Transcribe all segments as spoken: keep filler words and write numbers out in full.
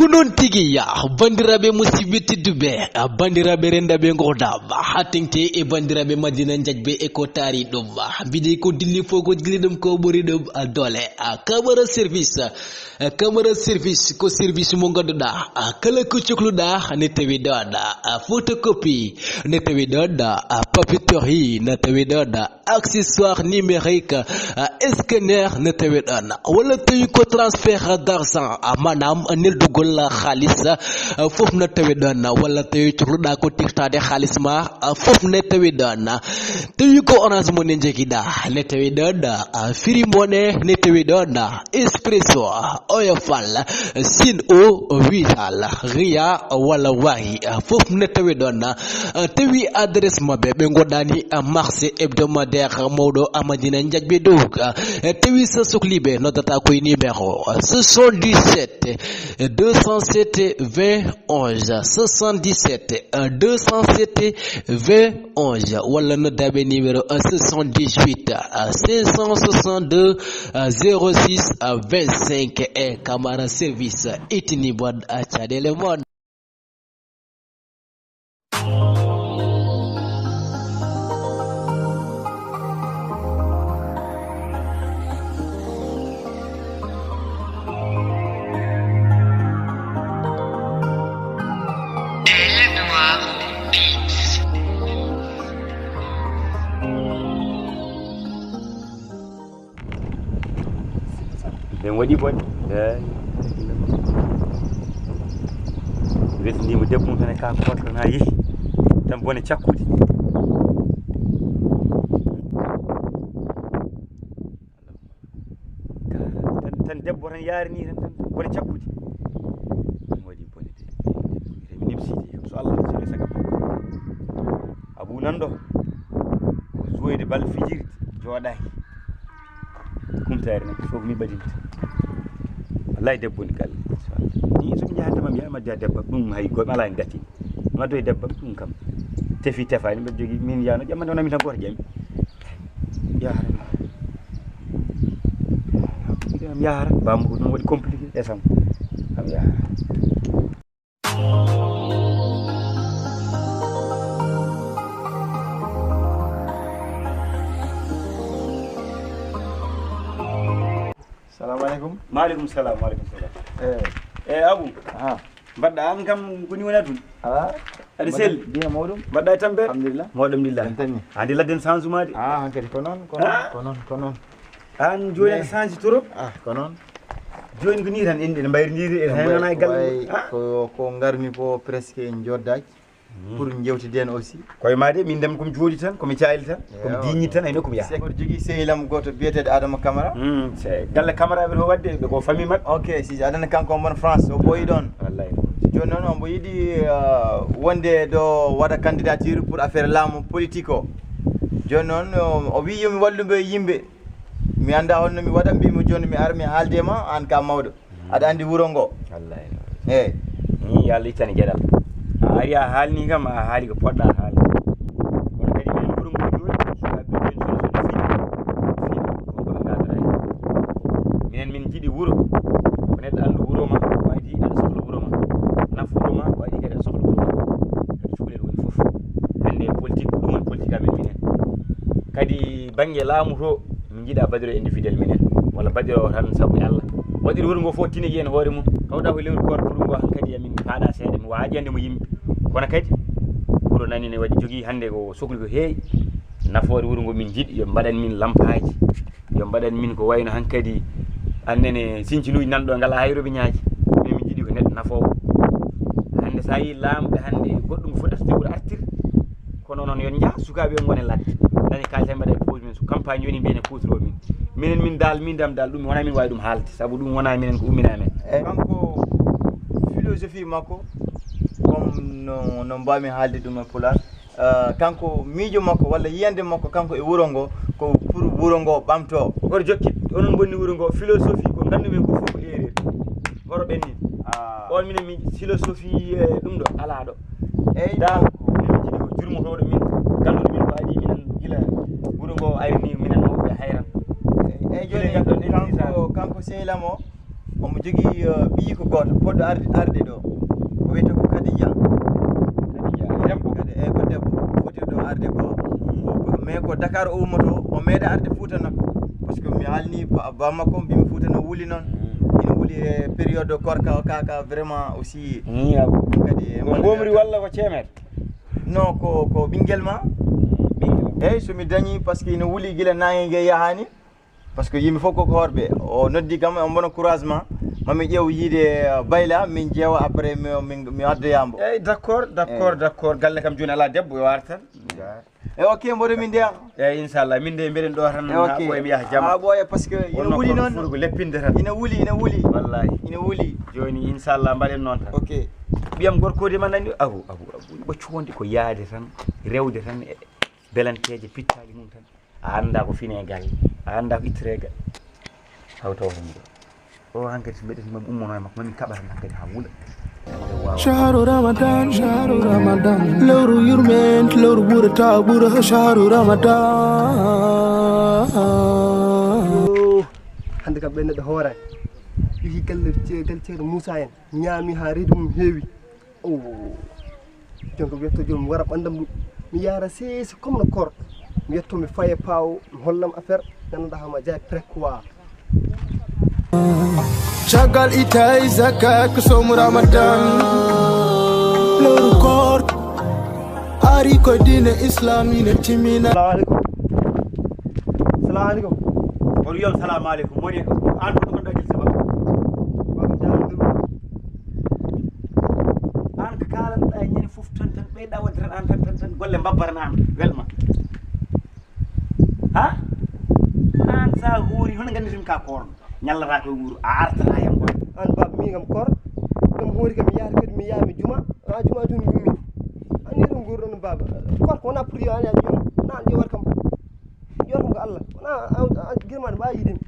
Ko noon tigi ya, banndiraaɓe musidɓe tedduɓe, banndiraaɓe renndaaɓe ngordaama, haa teŋti e banndiraaɓe Madina njaajɓe e ko taari ɗum. Mbiɗi ko dilli fof ko dilli ɗum ko ɓuri ɗum doole. Camara service, Camara service ko service mo ngannduɗaa, kala ko cokluɗaa ne tawi ɗoon. Photocopie ne tawi ɗoon, papeterie ne tawi ɗoon. Accessoire numérique, scanner ne tawi ɗoon, walla tawi ko transfert d'argent, maanaam neldugol xaalis, fof ne tawi ɗoon, walla tawi cokluɗaa ko tirtaade xaalis ma, fof ne tawi ɗoon. Tawi ko Orange Money njogiɗaa ne tawi ɗoon, Free Money ne tawi ɗoon, Expresso, Oyofal, Sino, Wizall, Ria walla Wari, fof ne tawi ɗoon. Tawi adresse maɓɓe ɓe ngoɗɗani marché hebdomadaire mawɗo Amadina Njaajɓe dow. Tawi so sokliɓe noddata koye numéro soixante-dix-sept deux cent sept vingt onze, soixante-dix-sept deux cent sept vingt onze, walla noddaɓe numéro soixante-dix-huit cinq cent soixante-deux zéro six vingt-cinq. E Camara service, ittini mon caɗeele mon. Ɓen waɗi bone. Eey. Resndiima debbo mum tan e kaa kootko na yehi. Tan bone cakkude. Tan, tan debbo tan yaari ni tan, tan bone cakkude. Ɗum waɗi bone de. Emi nimsii de. So Allah, so Allah saga. Abu nan ɗo. Ko jouer de balle fijirde, jooɗaaki. Kumtaare ne, fof mi ɓadinta. Wallahi debbo ni galle. Ni so mi jahanta ma, mi yaha ma debbo, ɗum hay goɗɗum alaa en gati. Ma doy debbo, ɗum kam. Tefi tefaani, mbeɗa jogii, min yaano, ƴamma wona min tan gooto ƴami. Yahara. Yahara, bambo ko ɗum waɗi compliqué, esam. Kam yahara. Salamu aleykum. Maaleykum salam, maaleykum salam. Eh. Eh, Abu. Ah. Mbaɗɗa an kam ko ni woni aduna? Ah. Aɗa selli? Mbiya mawɗum. Mbaɗɗa e tampere? Alhamdulillah. Mawɗum lillah. En tanni. Andi ladden changement de. Ah, hankadi ko noon, ko noon, ko noon, ko noon. An jooni aɗa change trop? Ah, ko noon. Jooni ko ni tan en ene mbayrindiri, en henana e galle. Way, ah, ko, ko ngarmi ko presque en joddaaki. Hmm. Pour jewtiden aussi. Koye ma de, min dem komi jooɗi tan, komi cayli tan, komi diñi tan, hayno komi yaha. C'est que jogii sehil am gooto biyeteeɗo Adama Camara. Hmm, c'est galle Camara ɓe to waɗde, ɓe ko famille maɓɓe. Ok, si aɗa anndi kanko omo France, o ɓooyi ɗoon. Wallahi. Jooni noon omo yiɗi, euh, wonde ɗo waɗa candidature pour affaire laamu politique o. Jooni noon, o, o wiyi yo mi wallu ɓe yimɓe. Mi anndaa holno mi waɗa, mbiimi jooni mi ara mi haalde ma, aan ka mawɗo. Aɗa anndi wuro ngo? Wallahi. Eey. Ni yo Allah ittane geɗal. A ari a haalni kam, a haali ko poɗɗa haalde. Kono kadi minen wuro ngo jooni, sukaaɓe ɓe jooni sona sona fini, fini, ko koɓe ngatata hen. Minen min jiɗi wuro, ko neɗɗo anndu wuro ma, ko waɗi aɗa sohla wuro ma. Naf wuro ma, ko waɗi kadi aɗa sohla wuro ma. Kadi cukalel woni fof. Hannde politique, ko ɗum woni politique amen minen. Kadi bannge laamu to, min njiɗa baɗiro individuel minen, walla baɗiro tan sabu e Allah. Waɗir wuro ngo fof tine yiyen hoore mum. Tawɗa ko lewru koor pour ngo hankadi amin paaɗa seeɗa, mi waawa ƴande mo yimɓe. Kono kadi, wuro nani ne waɗi jogii hannde ko sokli ko heewi. Nafoore wuro ngo min njiɗi, yo mbaɗan min lampaaji. Yo mbaɗan min ko wayno hankadi, annene sinjiluuji nan ɗo ngalaa hay robiñaaji. Min min njiɗi ko neɗɗo nafoowo. Hannde so a yii laamɓe hannde goɗɗum fof artirde wuro artir. Kono noon yo njaah sukaaɓe yo ngone ladde. Daña kaalis tan mbaɗa e poos mum. So campagne yoni mbiyen e kuutoroo min. Minen min daal, min dam daal ɗum wonaa min waawi ɗum haalde. Sabu ɗum wonaa minen ko ummina men. Eyi, kanko philosophie makko, comme no, no mbaawmi haalde ɗum e Pulaar. Eh, kanko miijo makko walla yiyannde makko kanko e wuro ngo ko pour wuro ngo ɓamtoo. Oto jokkit, onon mbonni wuro ngo, philosophie ko nganndu-mi ko fof ko erreur. Oto ɓennin. Ah. On minen mi philosophie, eh, ɗum ɗo alaa ɗo. Eyi. Daa, minen mi jiɗi ko jurmotooɗo min, ganduɗo min ko adii minen gila wuro ngo ari ni minen mawɓe hayran. Eyi, eyi, jooni gila nganduɗen kanko, kanko sehil am o, Omo jogii, eh, ɓiyiiko gooto, poɗɗo arde, arde ɗo. O wiyetee ko Kadija. Kadija, debbo? Kadi, eyi, ko debbo. Foti ɗo arde ko. Mais ko Dakar o ummotoo, o meeɗa arde Fuuta nak. Parce que mi haalni ba, ba makko, mbimi Fuuta no wuli noon. Mm. Ina wuli e période korka o, ka, ka vraiment aussi. Mm, awo. Kadi e ko mbaɗa mbomri walla ko ceemeer? Non, ko, ko ɓinngel ma. Ɓinngel. Eyi, so mi dañi, parce que ina wuli gila naange nge yahaani. Parce que yimɓe fof koko horɓe. O noddi kam, o mbona couragement. Mami ƴeew yiide, uh, Bayla, min ƴeewa après mi, min, mi addoyambo. Eyi, d'accord, d'accord, eyi. D'accord. Galle kam jooni alaa debbo, yo ar tan. E ok, mboɗo min ndeya. Eyi, inchallah, min de mbeɗen ɗo tan. E ok. Ha ɓooya mi yaha jama. Ha ɓooya, parce que ina wuli noon. Foti ko leppinde tan. Ina wuli, ina wuli. Wallahi. Ina wuli. Jooni, inchallah, mbaɗen noon tan. Ok. Ɓiyam gorko de man nani, abu, abu, abu. Ɓoccu wonde ko yaade tan, rewde tan, e belanteeje, pittaali mum tan. A anndaa ko finee galle, a anndaa ko ittiree galle. Hawta hoto mum ɗo. O hankadi so mbeɗen mami ummono e makko, mami kaɓata hankadi haa wula. Shahru Ramadan, shahru Ramadan. Lewru yurmeen, lewru ɓurata ɓura shahru Ramadan. Oh, hannde kam ɓe neɗɗo hoore. Yehi galle ce-, galle ceerno Moussa en, ñaami haa reedu mum heewi. Oh. Jonko mi yetto joom mi wara ɓandam ɗum. Mi yaara seesi comme no koor. Mi yetto mi faye paawo, mi hollam affaire. Ganduɗa hama jaay prek quoi. Caggal itay zakat ko soomu Ramadan. Lewru koor ari ko diine Islam ina timmina. Salamu aleykum. Salamu aleykum. Oɗo wiyam salamu aleykum. Moni an ko gonɗo gil saba. An ko kalanɗa e ñande fof tan, tan ɓeyɗa wonde tan, an tan, tan, tan golle mbabba tan an welma. Ha? An sa hoori, hono ganditimi ka koorɗo? Ñallata koye wuuro, a artata e mboy. An baba, min kam koor, ɗum hoori kam, mi yahata kadi, mi yaha mi juma, ha juma joni gummi. Anni ɗum guurɗo no baba. Koor ko wona pour yo an yaji jom, na an ƴewat kam. Ƴewat kam ko Allah. Wona a, a, a, girmaɗo mbawi yiɗimi.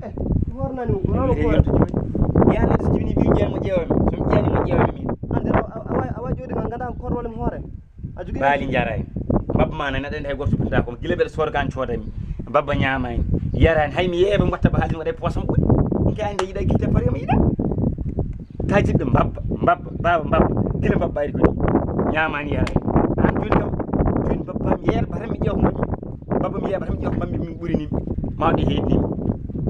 Eh, mi hornani mo, wona mo koor. Yiyani so jibini biyu jeyan mo ƴewami, so mi ƴewani mo ƴewami min. Ande a, a, a, a wawi jooɗi ma ganda koor walla mi hoore. A jogii baali njaraani. Mbabba ma nani aɗa anndi hay gooto suppinta ko. Gila mbeɗa sooda kan coodami. Mbabba ñaamaani. Yaraani. Hay mi yeeɓa mi watta ba haalde mi waɗa e poosam ɓuri. Ɗum kay ande yiɗa gite pare ma yiɗa. Tajiɗɗo mbabba, mbabba, baaba mbabba. Gila mbabba ari ko ni. Ñaamaani yaraani. An jooni kam, jooni mbabba mi yeeɓa tan mi ƴeewa ko mbaɗmi. Mbabba mi yeeɓa tan mi ƴeewa ko mbaɗmi min ɓuri ni. Mawɗi heedni.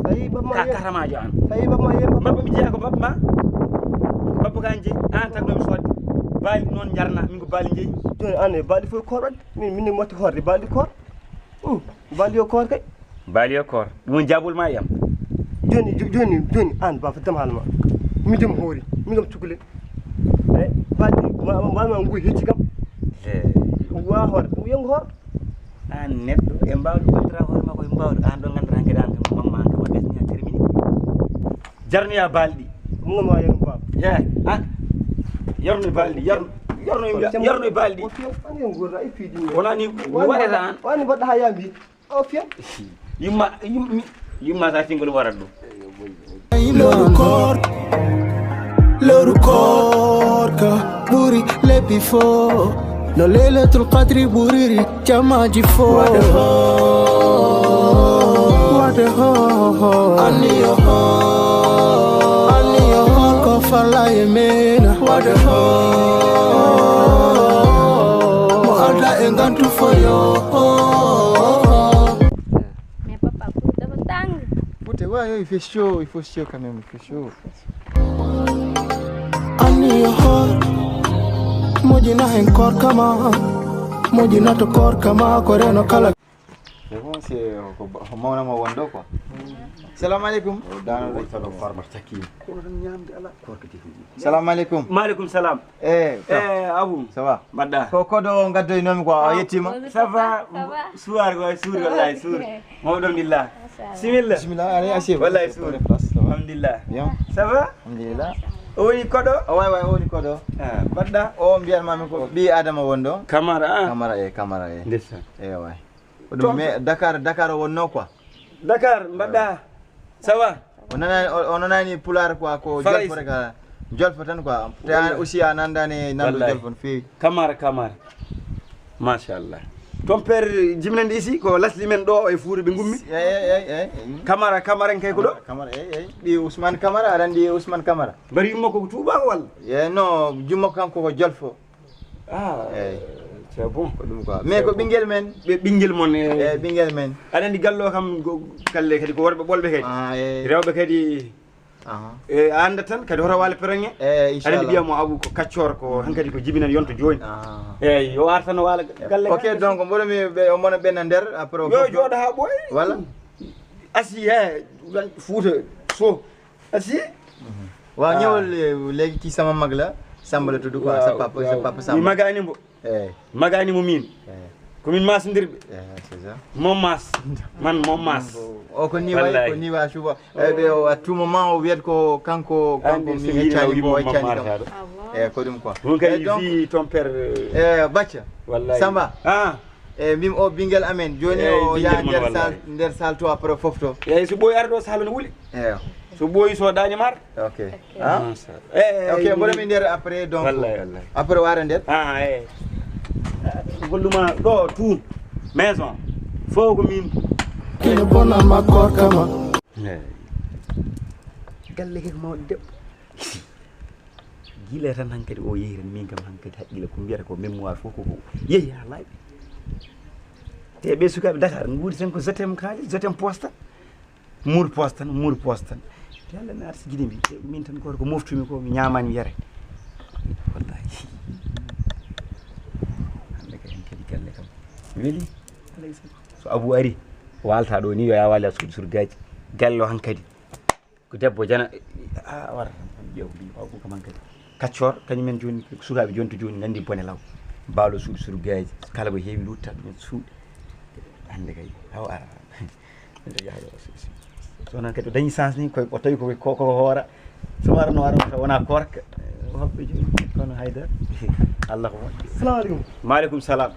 Tawi mbabba ma ka yeeɓa. Karamaajo an. Tawi mbabba ma yeeɓa. Mbabba mi jeeya ko mbabba ma. Mbabba ka jeeyi an tagno mi soodde. Baali noon njarna. Baali njeyi. Jooni an e baali fof koor waɗi. Min, min mi watti hoorde baali koor. Hmm, baali yo koor kay. Baali yo koor. Ɗum woni jaabol ma yam. Jooni, jo-, jooni, jooni an ba fottam haala ma. Mi dem hoori, mi gam cukule. Eh, baali ma, ma, ma ngu hecci kam. Eh. Wa hoor, ɗum yongo hoor. An neɗɗo e mbawɗo ɓurtata hoore ma ko e mbawɗo. An ɗo ngannduɗaa kadi an kam mamma an kam a gasni a termini. Jarnoya balɗi. Ɗum noon ma yeru baba. He, an. Yarno balɗi, yarno, yarno, yarno balɗi. O fiya, an en gurna e piiji ni. Wona ni, mi waɗata an. Wani mbaɗɗa ha yambi. O fiya. Yumma, yum-, yumma sa tingol warat ɗum. Lewru koor, lewru koor ka ɓuri lebbi fof. No Laylatul Qadri ɓuriri jamaaji fof. Waɗde hoor, waɗde hoor. Anniya hoor, anniya hoor ko falla e men. Waɗde hoor, mo alda e ngantu foyo. Mais papa, Fuuta ko tàng. Fuuta, ouais, ouais, il fait chaud, il faut chaud quand même, il fait chaud. Anniya hoor, moƴƴina hen koorka ma, moƴƴinato koorka ma, ko reno kala. C'est bon, c'est, euh, ko ba-, ko mawna mo wonɗo quoi. Salam alaikum. O dano ko saɗo farma takki. Ko tan ñamde ala. Koorka tigi. Salam alaikum. Maaleykum salaam. Eh, ça. Eh, Abou. Ça va? Mbaɗɗa? Ko koɗo o gaddoynomi quoi, o yettima. Ça va? Ça va? Suwar ko, suur wallahi, suur. Mawɗo, alhamdulillah. Machallah. Bisimilla. Bisimilla, allez, asseyez-vous. Wallahi, suur. Prenez place, ça va? Alhamdulillah. Bien. Ça va? Alhamdulillah. O woni koɗo? O, way, way, o woni koɗo. Ah, mbaɗɗa? O mbiyatmi ko ɓii Adama wonɗo. Camara, ah. Camara, eh, Camara, eh. Ndeysaan. Eh, way. Ko ɗum, mais Dakar, Dakar o wonno quoi. Dakar, mbaɗɗa? Ça va? O nanani, o, o nanani pulaar quoi, ko Farayse. Jolfo rek, a, jolfo tan quoi. Te an aussi a nandani nanɗo jolfo no feewi. Camara, Camara. Machallah. Ton père, jibinande ici ko lasli men ɗo e Fuuta ɓe ngummi. Kamara, Kamara en kay ko ɗo. Kamara, ey, ey. Ɓi Ousmane Kamara, aɗa anndi Ousmane Kamara? Mbari yumma ko tuuba ko walla? E no, jumma kanko ko jolfo. Ah, c'est bon. Ko ɗum quoi. Mais ko ɓinngel men. Ɓe ɓinngel mon e. E ɓinngel men. Aɗa anndi gallo kam galle kadi ko worɓe ɓolɓe kadi. Ah, e rewɓe kadi. E a anndat tan kadi hoto waalo peroŋe. E inchallah. Aɗa anndi ɓiya mo Abu ko kaccoor ko hankadi ko jibinan yonto jooni. Eyyi, yo ar tan o waalo galle. Ok, donc mboɗo mi ɓe o mona ɓenna nder après. Yo jooɗo haa ɓooyi. Voilà. Asi he Fuuta so asi. Waaw, ñëwal léegi, kii sama mag la, Samba la tudd quoi, sa papa, sa papa Samba. Magani mbo. Magani mo min. Ko min masondirɓe. Mon mas. Man mon mas. O ko ni wayi, ko ni wayi suba. Ɓe o à tout moment o wiyat ko kanko, kanko mi heccani ko o heccani kam. E ko ɗum quoi. Ɗum kay fi ton père. E bacca. Wallahi. Samba. Ah. E mbimi o ɓinngel amen jooni. O yaa nder sal, nder sal to après fof to. Eyyi, so ɓooyi ara ɗo sal no wuli. Eyo. So ɓooyi so dañi mar. Ok. Ah. Ok, mboɗo mi nder après donc. Wallahi, wallahi. Après wara nder. Ah, e golluma ɗo tout maison fof ko min. Kine bona ma korka ma. Galle keke mawɗo debbo. Gila tan hankadi o yehi tan, min kam hankadi haqqille ko mbiyata ko mémoire fof koko yehi ha laaɓi. Te ɓe sukaaɓe Dakar nguuri tan ko je t'aime kaalis, je t'aime poste tan. Muur poste tan, muur poste tan. Te Allah ne arti gide mbi min tan koto ko moftumi ko mi ñamani mi yara. Wallahi. Hande kadi hankadi galle kam weli. So Abu ari walta ɗo ni yo ya wali a suudu surgaji. Galle o hankadi. Ko debbo jana a wara ƴeew mbi o ko kaman kadi. Kaccor kañum en joni sukaaɓe joni to joni nandi bone law. Baalo suudu surgaji kala ko heewi lutta ɗum en suuɗi. Hande kay haw ara. So non kadi o dañi chance ni koy o tawi ko ko hoora. So wara no wara wona korka. Hoɓɓe joni kono haydara. Allah ko moƴƴi. Assalamu alaikum. Maaleykum salam.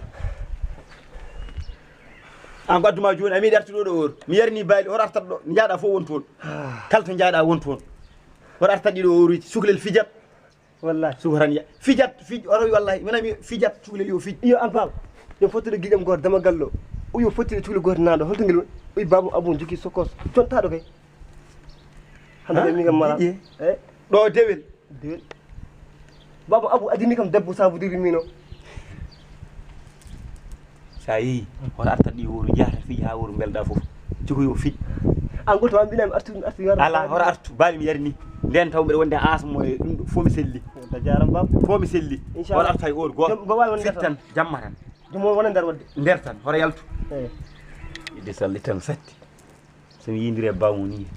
An ko adduma joni a meeɗi artude ɗo ɗo wor mi yarini bayli hoto artat ɗo jaaɗa fof won toon. Kala to jaaɗa won toon. Hoto artat ɗiɗo oruji suklel fijat. Wallahi suko tan ya fijat fij oto wi wallahi mina mi fijat cuklel yo fij. Iyo an paam yo fottude giƴam gooto dama gallo. Uyo fottude cuklel gooto naaɗo holto ngel woni? Uy baabam Abu jokki sokos jontaɗo kay. Hande mi kam mala. Ɗo dewel. Dewel. Baaba Abu adini kam debbo sabodiri mino. Sa yehi hoto artat ɗi woro jahata fiji ha woro belɗa foof. Cuko yo fij. An goto ma mbinami artu artu yara ala hoto artu bali mi yarini. Nden taw mbiɗa wonde asmo e ɗum ɗo fof mi selli. A jarama baba fof mi selli. Hoto artu hay or goto fit tan jamma tan. Jomo wona nder wadde nder tan hoto yaltu. Idde salli tan satti. So mi yindiri e bawmo ni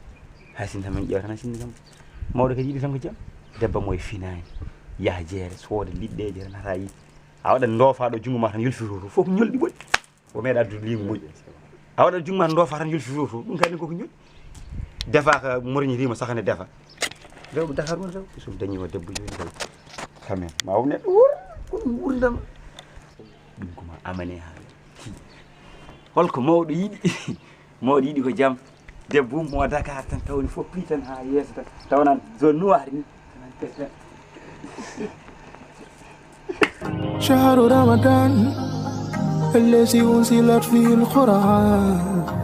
hay sinno tan min ƴeewata tan sinno kam. Mawɗo kadi yiɗi tan ko jam. Debbo mo e finani yaha jeere sooda liɗɗeje tan hata yiɗi. A waɗa ndofa ɗo jungo ma tan yulfito to fof ko ñolɗi ɓoɗi. O meeɗa addude liingu moƴƴi. A waɗa jungo ma ndofa tan yulfito to ɗum kadi koko ñolɗi. Defaka morñitima saka ne defa. Rewɓe Dakar won rewɓe so dañi o debbo joni kadi. Quand même ma won neɗɗo wor ko ɗum wurdam. Ɗum koma amane ha. Holko mawɗo yiɗi? Mawɗo yiɗi ko jam. Debbo ummo Dakar tan tawni fof pi tan ha yeeso tan tawnan zone noir ni. شهر رمضان الذي أنزلت فيه القرآن